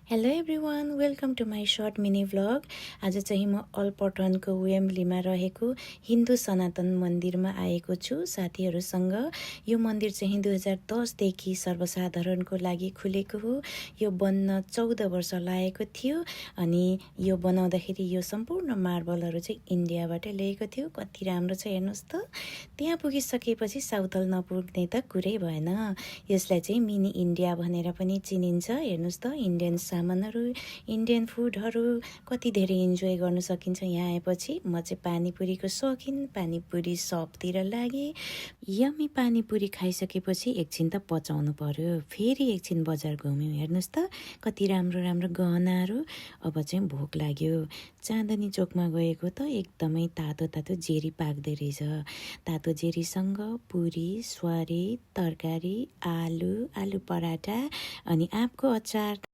Hello everyone, welcome to my short mini vlog. आज चाहिँ म अलपटनको वेम्बलीमा रहेको हिन्दू सनातन मन्दिरमा आएको छु साथीहरूसँग। यो मन्दिर चाहिँ 2010देखि सर्वसाधारणको लागि खुलेको हो। यो बन्न 14 वर्ष लागेको थियो अनि यो बनाउँदाखेरि यो सम्पूर्ण मार्बलहरू चाहिँ इन्डियाबाट ल्याएको थियो। कति राम्रो छ हेर्नुहोस् त। त्यहाँ पुगिसकेपछि साउथल नपुग्ने त कुरै भएन। यसलाई चाहिँ मिनी इन्डिया भनेर पनि चिनिन्छ। हेर्नुहोस् त, इन्डियन सामानहरू, इन्डियन फुडहरू कति धेरै इन्जोय गर्न सकिन्छ यहाँ आएपछि। म चाहिँ पानीपुरीको सौकिन, पानीपुरी सपतिर लागेँ। यम्मी पानीपुरी खाइसकेपछि एकछिन त पचाउनु पर्यो, फेरि एकछिन बजार घुम्यौँ। हेर्नुहोस् त कति राम्रो राम्रो गहनाहरू। अब चाहिँ भोक लाग्यो। चाँदनी चोकमा गएको त एकदमै तातो तातो जेरी पाक्दै रहेछ। तातो जेरीसँग पुरी, स्वारी, तरकारी, आलु पराठा अनि आँपको अचार।